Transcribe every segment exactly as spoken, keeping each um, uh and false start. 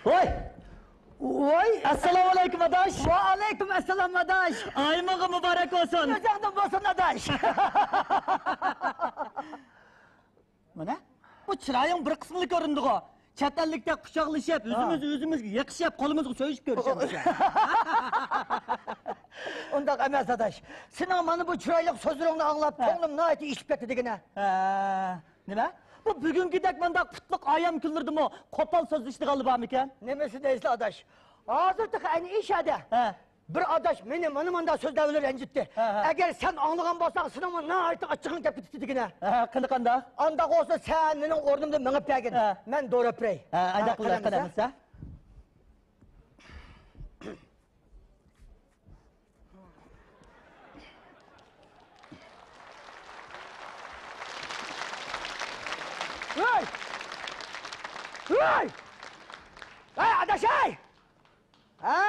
ۋاي! ۋاي! ئەسسالامۇئەلەيكۇم، ئاداش! ۋەئەلەيكۇم ئەسسالام، ئاداش! ئايىمىڭغا مۇبارەك بولسۇن! ئۆزۈڭدىن بولسۇن، ئاداش! مانا، بۇ چىرايىڭ بىر قىسمىلا كۆرۈندىغۇ. چەت ئەللىكتە قۇچاقلىشىپ، ھا. ئۆزىمىز ئۆزىمىزگە يېقىشىپ، قولىمىزغا سۆيۈشۈپ كۆرۈشەمىز. ئۇنداق ئەمەس، ئاداش. سېنىڭ مانا بۇ چىرايلىق سۆزلىرىڭنى ئاڭلاپ، ھە. كۆڭلۈم ناھايىتى ئېشىپ كەتتى دېگىنە. ھە. نېمە؟ بۇ بۈگۈنكىدەك مۇنداق قۇتلۇق ئايەم كۈنلىرىدىمۇ قوپال سۆزلىشىدىغانلار بارمىكەن؟ نېمىسى دەيسىلەر، ئاداش؟ ھازىر تېخى ئەنە ئىشەدە. ھە. بىر ئاداش مېنى مانا مانداق سۆزلەپ بىلەن رەنجىتتى. ھە، ھە. ئەگەر سەن ئاڭلىغان بولساڭ، سېنىڭمۇ ناھايىتى ئاچچىقىڭ كەپ كېتىدۇ دېگىنە. ھە، قېنى قانداق؟ ئانداق بولسا سەن مېنىڭ ئورنۇمدا مېڭىپ بەرگىن. ھە. مەن دوراپ بېرەي. ھە، ئانداق ھە، قىلىڭ، قېنى قېنى ئەمىسە. ھەي! ھەي! ھەي، ئاداش، ھەي! ھە!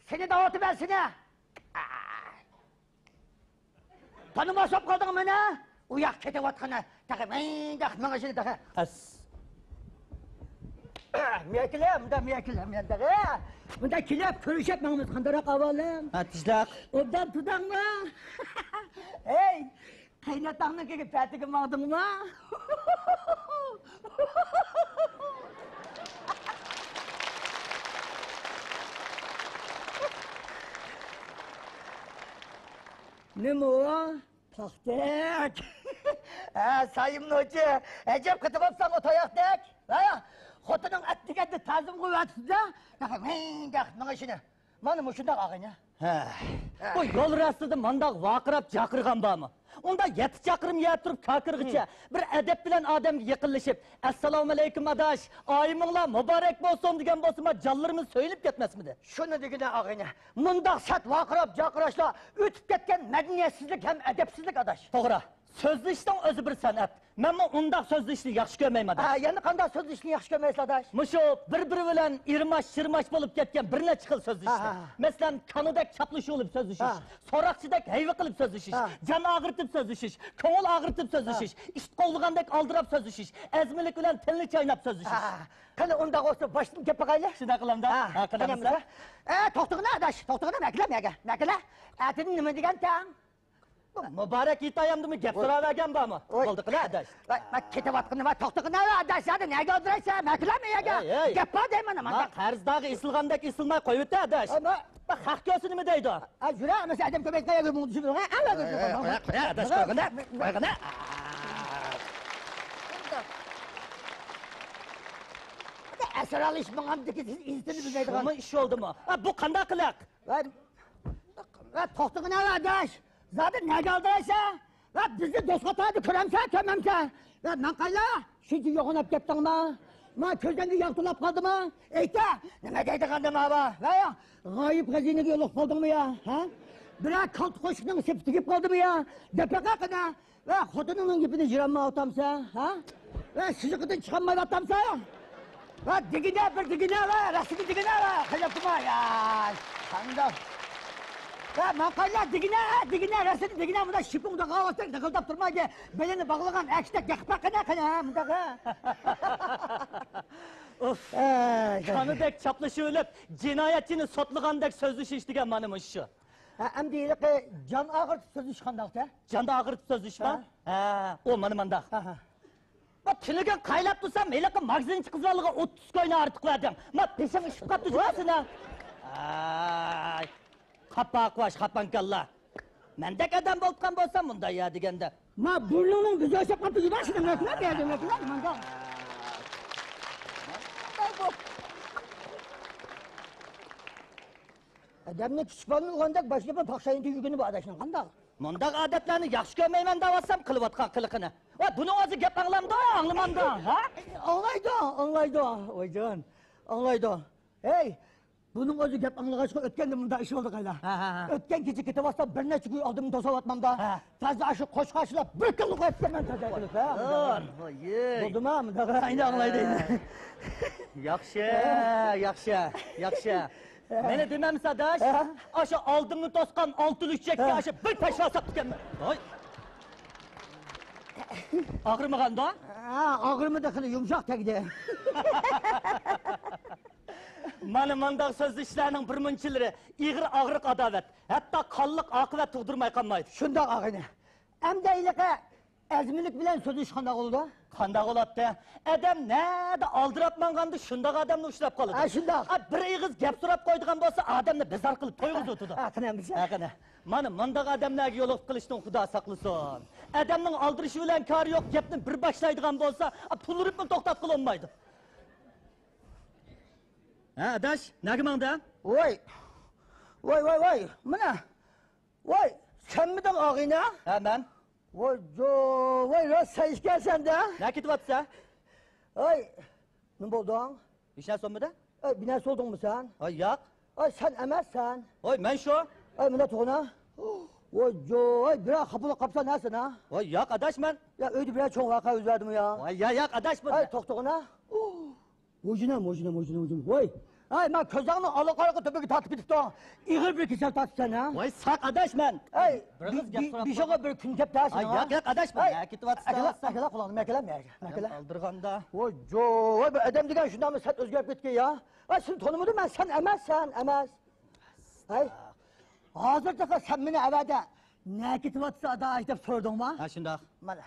سېنى دەۋاتىمەن، سېنى! تونۇماس بولۇپ قالدىڭ مېنى؟ ئۇ ياق كېتىۋاتقىنى، تېخى مىنداق مېڭىشىنى تېخى. ئەس. مەكىلە، مۇندا مەكىلە، مەن تېخى. مۇندا كېلىپ كۆرۈشۈپ ماڭىمىز، قانداقراق ئەھۋالىڭ؟ ھە، تىزلاق. ئوبدان تۇردۇڭمۇ؟ ھەي، قېيىنئاتاڭنىڭكىگە پەتىگە ماڭدىڭمۇ؟ نېمە ئۇ؟ پاختەك! ھە، سايىم نوچى، ئەجەب قېتىۋاپسەنغۇ تاياقتەك! ھە، خوتۇنۇڭ ئەتىگەندە تازىمغا ئەۋەتىدۇ، تېخى مىنداق مېڭىشىنى. مانا مۇشۇنداق ئاغىنە. ھە. ھە. بۇ يول راستىدا مانداق ۋارقىراپ جاقىرغان بارمۇ؟ ئۇندا يەتتە چاقىرىم يەر تۇرۇپ كاكىرغىچە، ھىم. بىر ئەدەپ بىلەن ئادەمگە يېقىنلىشىپ، «ئەسسالامۇئەلەيكۇم ئاداش، ئايىمىڭلار مۇبارەك بولسۇن» دېگەن بولسىمۇ، جانلىرىمىز سۆيۈنۈپ كەتمەسمىدى؟ شۇنى دېگىنە ئاغىنە، مۇنداق سەت ۋارقىراپ جاقىراشلار ئۆتۈپ كەتكەن مەدەنىيەتسىزلىك ھەم ئەدەپسىزلىك ئاداش. توغرا. سۆزلىشىشنىڭ ئۆزى بىر سەنئەت. مەنمۇ ئۇنداق سۆزلىشىشنى ياخشى كۆرمەيمەن، ئاداش. ھە، يەنە قانداق سۆزلىشىشنى ياخشى كۆرمەيسىز، ئاداش؟ مۇشۇ بىر-بىرى بىلەن ئىرماش-شىرماش بولۇپ كەتكەن بىر نەچچە خىل سۆزلىشىشنى. ھە، ھە. مەسىلەن، كانىدەك چاپلىشىۋېلىپ سۆزلىشىش، ھە. سوراقچىدەك ھەيۋە قىلىپ سۆزلىشىش، ھە. جان ئاغرىتىپ سۆزلىشىش، كۆڭۈل ئاغرىتىپ سۆزلىشىش، ھە. ئىت قوغلىغاندەك ئالدىراپ سۆزلىشىش، ئەزمىلىك بىلەن تىلنى چايناپ سۆزلىشىش. ھە، ھە. قېنى، ئۇنداق بولسا باشتىن گەپ باقايلى. شۇنداق قىلامدا؟ ھە، ھە، قىلامسا؟ قىلامسا؟ ئە، توختىغىن ئاداش، توختىغىن، مەكىلە مەگە، مەكىلە. ئەتىدىن نېمە دېگەنتەڭ؟ مۇبارەك ھېكايەمدىمۇ گەپ سوراۋەرگەن بارمۇ؟ ۋاي. بولدى قىلە، ئاداش. ۋاي، مەن كېتىۋاتقىنىم، ۋاي، توختىغىن، ۋاي، ئاداش، يەنە نەگە ئولتۇرىسەن؟ مەكىلەمۇ يەگە. ھەي، ھەي. گەپ بار دەيمەن، ما ماڭا. قەرزدارغا ئېسىلغاندەك ئېسىلماي قويۇۋېتە، ئاداش. ئە، ما- ما خەق كۆرسە نېمە دەيدۇ؟ ئە، يۈرە، مەسە ئادەم كۆپەيتكەن يەرگە مۇڭدىشىپ يۈرۈڭ، ئە، ئەۋەل ئۆزۈڭ قويۇڭ. قويە، قويە، ئاداش، قويغىنە، قويغىنە. ئەسەر ئېلىش ماڭامدىكى سىز ئىززىتىنى بىلمەيدىغان. شۇمۇ ئىش بولدىمۇ؟ ئە، بۇ قانداق قىلىق؟ ۋە، ۋە توختىغىن ئاداش، زادى نەگە ئالدىرايسەن؟ ۋە بىزنى دوست قاتارىدا كۆرەمسەن، كۆرمەمسەن؟ ۋە ماڭقايلا، شۇنچە يوغىناپ كەتتىڭما؟ ما كۆزۈڭگە ياغ تولاپ قالدىما؟ ئېيتە، نېمە دەيدىغاندىما بار؟ ۋە يا، غايىب خەزىنىگە يولۇقۇپ قالدىڭمۇ يا؟ ھە؟ بىرەر كالتا قوشۇقنىڭ سېپى تېگىپ قالدىمۇ يا؟ دەپ بېقە قېنى. ۋە خوتۇنۇڭنىڭ گېپىنى يىراماۋاتامسەن، ھە؟ ۋە سىزىقىدىن چىقالمايۋاتامسەن؟ ۋە دېگىنە، بىر دېگىنە، ۋە رەسىمى دېگىنە، ۋە قېلىپتىما، ياي. قانداق؟ ۋە ماڭقايلا دېگىنە، دېگىنە، رەسىمى دېگىنە، مۇنداق شىپۇڭدا قالغانسەن، دىغىلداپ تۇرما، بېلىنى باغلىغان ئەكىشتەك بېقىپ باققىنە، قېنى، ھە، مۇنداق، ھە؟ ئۇف. ئەي. كانىدەك چاپلىشىۋېلىپ، جىنايەتچىنى سوتلىغاندەك سۆزلىشىش دېگەن مانا مۇشۇ. ھە، ئەمدى ھېلىقى جان ئاغرىتىپ سۆزلىشىش قانداقتە؟ جان ئاغرىتىپ سۆزلىشىشمۇ؟ ھە. ھە، ئۇ مانا مانداق. ھە، ھە. بۇ تۈنۈگۈن قايلاپ تۇرسام، ھېلىقى ماگىزىنچى قىز بالىغا ئوتتۇز كوينى ئارتىق بەردىم. ما بېشىڭ ئىششىپ قاپتۇ جۇمۇ سېنىڭ. ئاي، قاپاق باش، خاپانكاللا. مەندەك ئادەم بولۇپقان بولسا مۇنداق يا دېگەندە. ما بۇرنۇڭنىڭ بىزى ئوخشاپ قاپتۇ جۇمۇ سېنىڭ. مەكلەپ، يا دېمەكلەپ، مانداق. ئادەمنى كىچىك بالىنى ئۇرغاندەك باشلىپلا پاخشاينى تۈگىگىنى بۇ ئاداشنىڭ قانداق؟ مۇنداق ئادەتلەرنى ياخشى كۆرمەيمەن دەۋاتسام قىلىۋاتقان قىلىقىنى. ۋە بۇنىڭ ئۆزى گەپ ئاڭلامدۇ، ئاڭلىمامدۇ، ھە؟ ئاڭلايدۇ، ئاڭلايدۇ، ۋايجان، ئاڭلايدۇ. ھەي، بۇنىڭ ئۆزى گەپ ئاڭلىغاچقا ئۆتكەندە مۇنداق ئىش بولدى قايلا. ھە، ھە، ھە. ئۆتكەن كېچە كېتىۋاتسام بىر نەچچە كۈن ئالدىمنى توسۇۋاتمامدا. ھە. تازا ئاشۇ قوشقاچلار بىر كۈنلا قويۇپتىمەن تازا قىلىپ، ھە. ۋاي. بولدىما؟ مۇنداق ئەينى ئاڭلايدۇ. ياخشى، ياخشى، ياخشى. مېنى دېمەمسە ئاداش، ھە؟ ئاشۇ ئالدىمنى توسقان ئالتە لۈكچەككە ھە. ئاشۇ بىر پەشۋا ساپتىكەنمەن. ۋاي. ئاغرىمىغاندۇ؟ ھە، ئاغرىمىدى، خېلى يۇمشاق تەگدى. مانا مۇنداق سۆزلىشىشلەرنىڭ بىر مۇنچىلىرى ئېغىر ئاغرىق، ئاداۋەت، ھەتتا قانلىق ئاقىۋەت تۇغدۇرماي قالمايدۇ. شۇنداق، ئاغىنە. ئەمدى ھېلىقى ئەزمىلىك بىلەن سۆزلىشىش قانداق بولىدۇ؟ قانداق بولاتتى؟ ئادەم نەدە ئالدىراپ ماڭغاندا شۇنداق ئادەمنى ئۇچراپ قالىدۇ. ھە، شۇنداق. ئا، بىر ئېغىز گەپ سوراپ قويىدىغان بولسا، ئادەمنى بىزار قىلىپ تويغۇزۇۋېتىدۇ. ھە، قېنى ئەمىسە. ھە، قېنى. مانا مۇنداق ئادەملەرگە يولۇقۇپ قېلىشتىن خۇدا ساقلىسۇن. ئادەمنىڭ ئالدىرىشى بىلەن كارى يوق، گەپنى بىر باشلايدىغان بولسا، ئا، پۇل ئۇرۇپمۇ توختاتقىلى بولمايدۇ. ھە، ئاداش، نەگە ماڭدى؟ ۋاي. ۋاي، ۋاي، ۋاي. مانا. ۋاي، سەنمىدىڭ ئاغىنە؟ ھە، مەن. ۋاي، جو، ۋاي، راست سەن ئىكەنسەن-دە. نەگە كېتىۋاتىسەن؟ ۋاي، نېمە بولدۇڭ؟ ھېچ نەرسە بولمىدى. ئەي، بىر نەرسە بولدۇڭمۇ سەن؟ ھاي، ياق. ئەي، سەن ئەمەسسەن. ھاي، مەن شۇ. ئەي، مۇنداق تۇرغىنا. ۋاي، جو، ئەي، بىرەر خاپا بولۇپ قاپسەن ھە سەن ھە؟ ۋاي، ياق ئاداش مەن. يا، ئۆيدە بىرەر چوڭ ۋەقە يۈز بەردىمۇ يا؟ ۋاي، يا، ياق ئاداش بۇ. ئەي، توختىغىنا. موجىنا، موجىنا، موجىنا، موجىنا. ۋاي. ئەي، مەن كۆزۈڭنى ئالا قارىغۇ تۆپىگە تارتىپ كېتىپتۇ. ئېغىر بىر كېسەل تارتىپسەن ھە؟ ۋاي، ساق ئاداش مەن. ئەي، بىر قىز گەپ سوراپ بېشىغا بىر كۈن كەپتۇ ھە سېنىڭ. ياق، ياق ئاداش مەن. ھە، كېتىۋاتىسەن. ئەكەلە، ئەكەلە قۇلاقنى، ئەكەلە، ئەكەلە. ئالدىرغاندا. ۋاي، جو، ۋاي، بىر ئادەم دېگەن شۇنداقمۇ سەت ئۆزگىرىپ كەتكەن يا؟ ۋاي، سېنى تونۇمىدىم مەن، سەن ئەمەس، سەن ئەمەس. ھەي، ھازىر تېخى سەن مېنى ئەۋەدە نەگە كېتىۋاتىسەن ئاداش دەپ سورىدىڭمۇ؟ ھە، شۇنداق. مانا.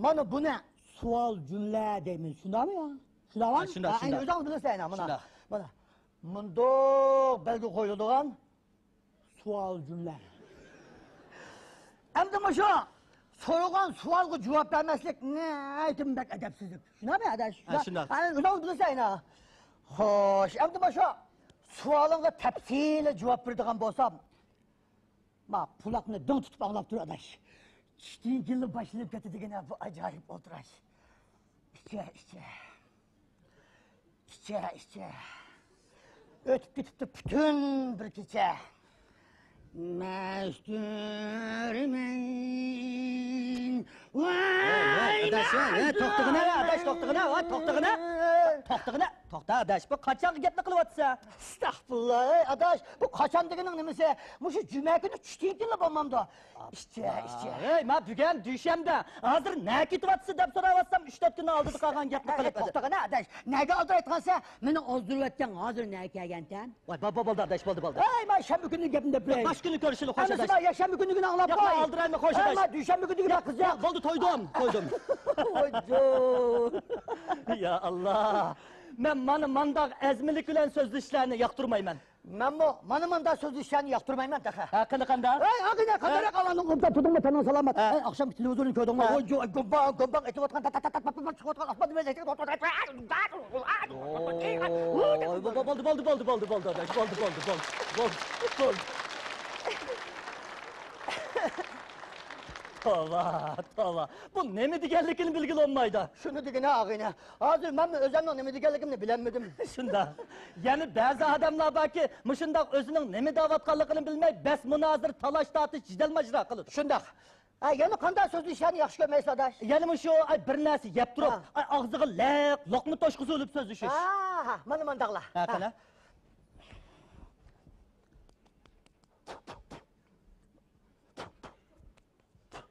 مانا بۇنى سوئال جۈملە دەيمىز، شۇنداقمۇ يا؟ شۇنداقمۇ؟ ھە، شۇنداق، ھە، شۇنداق. ئۆزۈڭ بىلىسەن، مانا. شۇنداق. مانا. مۇنداق بەلگە قويۇلىدىغان سوئال جۈملە. ئەمدى مۇشۇ سورىغان سوئالغا جاۋاب بەرمەسلىك ناھايىتى بەك ئەدەپسىزلىك. شۇنداقمۇ، ئاداش؟ ھە، شۇنداق. ھە، ئۆزۈڭ بىلىسەن، ھە. خوش، ئەمدى مۇشۇ سوئالىڭغا تەپسىلىي جاۋاب بېرىدىغان بولسام، ما، قۇلاقنى دىڭ تۇتۇپ ئاڭلاپ تۇر، ئاداش. چۈشتىن كېيىنلا باشلىنىپ كېتىدىغىنە بۇ ئاجايىپ ئولتۇراش. ئىچە، ئىچە. ئىچە، ئىچە. ئۆتۈپ كېتىپتۇ پۈتۈن بىر كېچە. مەستۇرمەن. ۋاي، ۋاي، ئاداش، ۋاي، توختىغىنە، ئاداش، توختىغىنە، ۋاي، توختىغىنە. توختىغىنە. توختا، ئاداش، بۇ قاچانقى گەپنى قىلىۋاتىسەن؟ ئەستەغپۇرۇللا، ئەي، ئاداش، بۇ قاچان دېگىنىڭ نېمىسى؟ مۇشۇ جۈمە كۈنى چۈشتىن كېيىنلا بولمامدۇ؟ ئىچە، ئىچە. ئەي، ما بۈگۈن دۈشەنبە، ھازىر نەگە كېتىۋاتىسىز دەپ سوراۋاتسام، ئۈچ تۆت كۈننىڭ ئالدىدا قالغان گەپنى قىلىپ. توختىغىنە، ئاداش، نەگە ئالدىرايتقانسەن؟ مېنى ئازدۇرۇۋەتكەن، ھازىر نەگە كەلگەنتەن؟ ۋاي، بابا، بولدى، ئاداش، بولدى، بولدى. ئەي، ما شەنبە كۈنى گەپنى دەپ بېرەي. باش كۈنى كۆرۈشىلى، خوش، ئاداش. يەكشەنبە كۈنىگىنى ئاڭلاپ قوي. ئالدىرايمەن، خوش، ئاداش. دۈشەنبە كۈنىگە بار قىز يوق. بولدى، تويدۇم، تويدۇم. ۋاجۇ. يا ئاللا. مەن مانا مانداق ئەزمىلىك بىلەن سۆزلىشىشلەرنى ياقتۇرمايمەن. مەنمۇ مانا مانداق سۆزلىشىشلەرنى ياقتۇرمايمەن تېخى. ھە، قېنى قانداق؟ ئەي، ئاغىنە، قانداق ئاغىنىڭ ئوبدان تۇردۇڭمۇ، تېنىڭ سالامەت. ھە. ئەي، ئاخشامكى تېلېۋىزورنى كۆردۈڭمۇ؟ ھە. ۋاي، گومباڭ، گومباڭ ئېتىۋاتقان، تات، تات، تات، تات، تات، تات، چىقىۋاتقان ئاسماندا مەن بولدى، بولدى، بولدى، بولدى، بولدى، بولدى، بولدى، بولدى، بولدى، بولدى، بولدى، بولدى. توۋا، توۋا. بۇ نېمە دېگەنلىكىنى بىلگىلى بولمايدۇ. شۇنى دېگىنە، ئاغىنە. ھازىر مەنمۇ ئۆزۈمنىڭ نېمە دېگەنلىكىمنى بىلەلمىدىم. شۇنداق. يەنە بەزى ئادەملەر باركى، مۇشۇنداق ئۆزىنىڭ نېمە دەۋاتقانلىقىنى بىلمەي، بەس مۇنازىرە، تالاش-تارتىش، جېدەل-ماجىرا قىلىدۇ. شۇنداق. ھە، يەنە قانداق سۆزلىشىشنى ياخشى كۆرمەيسىز، ئاداش؟ يەنە مۇشۇ، ئاي، بىر نەرسە يەپ تۇرۇپ، ھە. ئاي، ئاغزىغا لەق، لوقما توشقۇزۇۋېلىپ سۆزلىشىش. ھە، ھە، مانا مانداقلا. ھە، ھە. قېنى.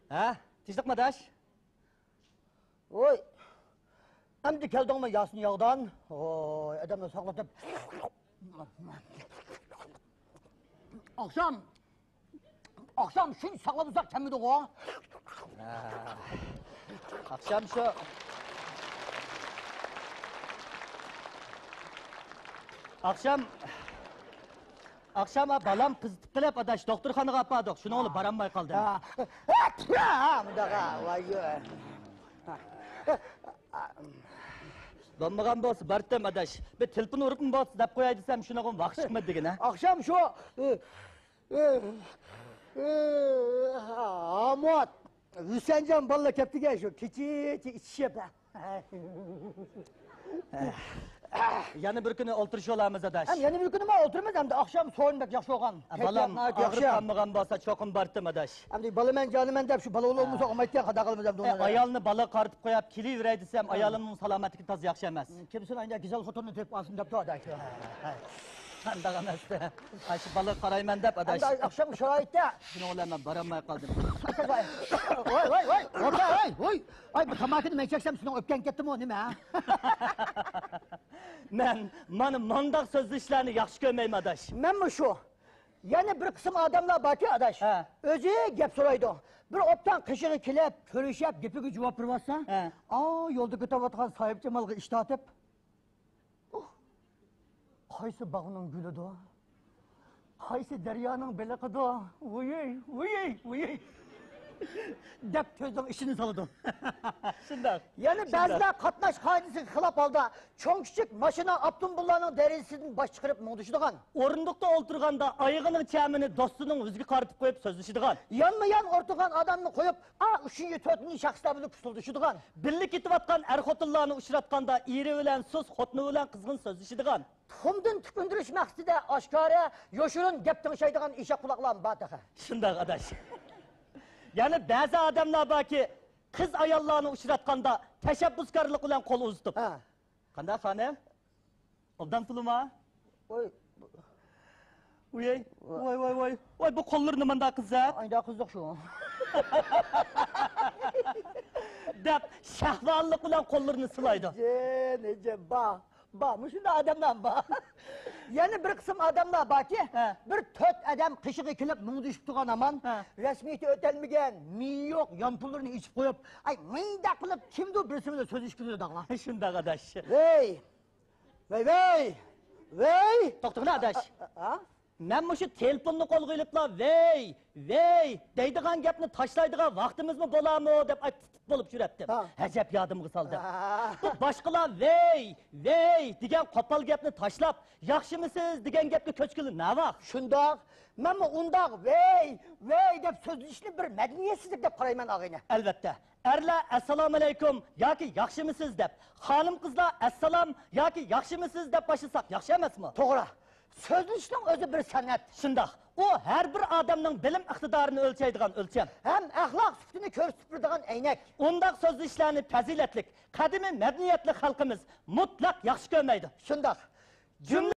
ھە، تىنچلىقمۇ، ئاداش؟ ۋوي، ئەمدى كەلدىڭمۇ ياسىن ياغدان؟ ۋوي، ئادەمنى ساقلىتىپ. ئاخشام، ئاخشام شۇنچە ساقلاپ ئۇزاق كەلمىدىغۇ؟ ھە. ئاخشام شۇ. ئاخشام ئاخشام بالام قىزىتىپ قېلىپ، ئاداش، دوختۇرخانىغا ئاپاردۇق. شۇنىڭ بىلەن بارالماي قالدىم. ھە. ھە، مۇنداق، ھە، ۋاي. بولمىغان بولسا بارتتىم، ئاداش. بىر تېلېفون ئۇرۇپمۇ بولسا دەپ قوياي دېسەم، شۇنىڭغىمۇ ۋاقىت چىقمىدى دېگىنە. ئاخشام شۇ، ئى، ئى، ئى، ئامۇت، ھۈسەنجان بالىلار كەپتىكەن، شۇ كېچىچە ئىچىشىپ. يەنە بىر كۈنى ئولتۇرۇشۇۋالارمىز، ئاداش. ھەم يەنە بىر كۈنىمۇ ئولتۇرىمىز، ئەمدى ئاخشام سورۇن بەك ياخشى بولغان. بالام ئاغرىپ قالمىغان بولسا چوقۇم بارتتىم، ئاداش. ئەمدى بالىمەن، جانىمەن دەپ شۇ بالا بولمىسا ئۇمايتتى، قانداق قىلىمىز ئەمدى ئۇنى؟ ئايالنى بالا قارىتىپ قويۇپ كېلىۋېرەي دېسەم، ئايالىمنىڭ سالامەتلىكى تازا ياخشى ئەمەس. كىمسىن ئايدا گۈزەل خوتۇننى تېپىپ ئالسۇن دەپتۇ، ئاداش. قانداق ئەمەستە؟ ئاشۇ بالىغا قارايمەن دەپ، ئاداش. ئەمدى ئاخشامقى شارائىتتا. شۇنىڭ بىلەن مەن بارالماي قالدىم. ۋاي، ۋاي، ۋاي، ۋاي، ۋاي. ئوپا، ھەي، ھوي. ئاي، بۇ تاماكىنى مەن چەكسەم، سېنىڭ ئۆپكەڭ كەتتىمۇ، نېمە؟ مەن مانا مانداق سۆزلىشىشلەرنى ياخشى كۆرمەيمەن، ئاداش. مەنمۇ شۇ. يەنە بىر قىسىم ئادەملەر باركى، ئاداش. ھە. ئۆزى گەپ سورايدۇ. بىر ئوبدان قېشىغا كېلىپ، كۆرۈشۈپ، گېپىگە جاۋاب بېرىۋاتسا، ھە. ئا، يولدا كېتىۋاتقان ساھىبجامالغا ئىش تارتىپ، ئۇھ، قايسى باغنىڭ گۈلىدۇ؟ قايسى دەريانىڭ بېلىقىدۇ؟ ۋۇيۈي، ۋۇيۈي، ۋۇيۈي. دەپ كۆزنىڭ ئىچىنى سالىدۇ. شۇنداق. يەنە شۇنداق. بەزىلەر قاتناش قائىدىسىگە خىلاپ ھالدا چوڭ-كىچىك ماشىنا، ئاپتوموبىللارنىڭ دېرىزىسىدىن باش چىقىرىپ مۇڭدىشىدىغان. ئورۇندۇقتا ئولتۇرغاندا ئايىغىنىڭ چەمىنى دوستىنىڭ يۈزىگە قارىتىپ قويۇپ سۆزلىشىدىغان. يانمۇ-يان ئولتۇرغان ئادەمنى قويۇپ، ئا، ئۈچىنچى، تۆتىنچى شەخسلەر بىلەن پۇسۇلدىشىدىغان. بىللە كېتىۋاتقان ئەر-خوتۇنلارنى ئۇچراتقاندا ئېرى بىلەن سۇس، خوتۇنى بىلەن قىزغىن سۆزلىشىدىغان. تۇخۇمدىن تۈكۈندۈرۈش مەقسىتىدە ئاشكارا، يوشۇرۇن گەپ تىڭشايدىغان ئېشەك قۇلاقلارمۇ بار تېخى. شۇنداق، ئاداش. يەنە بەزى ئادەملەر باركى، قىز-ئاياللارنى ئۇچراتقاندا تەشەببۇسكارلىق بىلەن قول ئۇزىتىپ، ھە. قانداق، خانىم؟ ئوبدان پۇلۇما؟ ۋاي. ۋاي، ۋاي، ۋاي، ۋاي. ۋاي، بۇ قوللىرىنى مۇنداق قىزىپ. ئايدا قىزىق شۇ. دەپ، شەھۋانلىق بىلەن قوللىرىنى سىلايدۇ. جېنىجان، بار. بار، مۇشۇنداق ئادەملەر بار. يەنە بىر قىسىم ئادەملەر باركى، ھە. بىر تۆت ئادەم قېشىغا كېلىپ مۇڭدىشىپ تۇرغان ھامان، ھە. رەسمىيىتى ئۆتەلمىگەن، مېيى يوق يانپۇللىرىنى ئېچىپ قويۇپ، ئاي، مۇنداق قىلىپ كىمدۇ بىرسى بىلەن سۆزلىشىپ كېتىدۇ دەڭلار. شۇنداق، ئاداش. ۋەي! ۋەي، ۋەي! ۋەي! توختىغىنا، ئاداش. ئا، ئا، ئا؟ مەن مۇشۇ تېلېفوننى قولغا ئېلىپلا، ۋەي، ۋەي دەيدىغان گەپنى تاشلايدىغان ۋاقتىمىزمۇ بولارمۇ دەپ، ئاي، تىت-تىت بولۇپ يۈرەتتىم. ھا. ئەجەب يادىمغا سالدى. ھا. بۇ باشقىلار ۋەي، ۋەي دېگەن قوپال گەپنى تاشلاپ، ياخشىمۇسىز دېگەن گەپكە كۆچكىلى نەۋاق؟ شۇنداق. مەنمۇ ئۇنداق ۋەي، ۋەي دەپ سۆزلىشىشنى بىر مەدەنىيەتسىزلىك دەپ قارايمەن، ئاغىنە. ئەلۋەتتە. ئەرلەر «ئەسسالامۇئەلەيكۇم» ياكى «ياخشىمۇسىز» دەپ، خانىم-قىزلار «ئەسسالام» ياكى «ياخشىمۇسىز» دەپ باشلىساق ياخشى ئەمەسمۇ؟ توغرا. سۆزلىشىشنىڭ ئۆزى بىر سەنئەت. شۇنداق. ئۇ ھەر بىر ئادەمنىڭ بىلىم ئىقتىدارىنى ئۆلچەيدىغان ئۆلچەم. ھەم ئەخلاق سۈپىتىنى كۆرسىتىپ بېرىدىغان ئەينەك. ئۇنداق سۆزلىشىشلەرنى پەزىلەتلىك، قەدىمىي مەدەنىيەتلىك خەلقىمىز مۇتلەق ياخشى كۆرمەيدۇ. شۇنداق. جۈملە